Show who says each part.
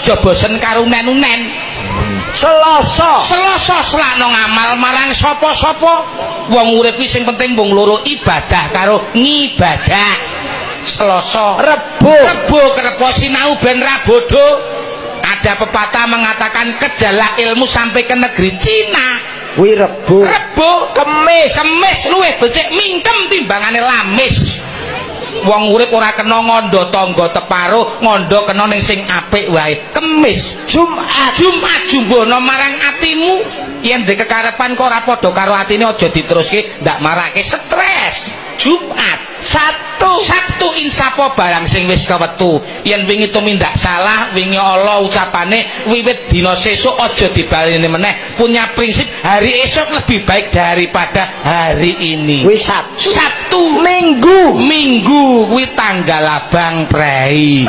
Speaker 1: Aja bosen karo unen-unen.
Speaker 2: Selasa.
Speaker 1: Selasa, selakno ngamal marang sapa-sapa. Wong urip kuwi sing penting wong loro, ibadah karo ngibadah. Selasa.
Speaker 2: Rebo.
Speaker 1: Rebo, kerep sinau ben ra bodho. Ada pepatah mengatakan, kejarlah ilmu sampai ke negeri Cina.
Speaker 2: Kuwi Rebo.
Speaker 1: Rebo.
Speaker 2: Kemis.
Speaker 1: Kemis, luwih becik mingkem timbangane lamis. Wong urip ora kena ngondo tangga teparo, ngondo kena ning sing apik wae. Kemis.
Speaker 2: Jumat.
Speaker 1: Jumat, jumbono marang atimu. Yen ndek kekarepan kok ora padha karo atine, aja diteruske, ndak marake stres. Jumat.
Speaker 2: Sabtu.
Speaker 1: Sabtu, insapo barang sing wis kewetu. Yen wingi tumindak salah, wingi ala ucapane, wiwit dina sesuk aja dibaleni meneh. Punya prinsip hari esok lebih baik daripada hari ini.
Speaker 2: Kuwi Sabtu.
Speaker 1: Sabtu.
Speaker 2: Minggu.
Speaker 1: Minggu kuwi tanggal abang prei.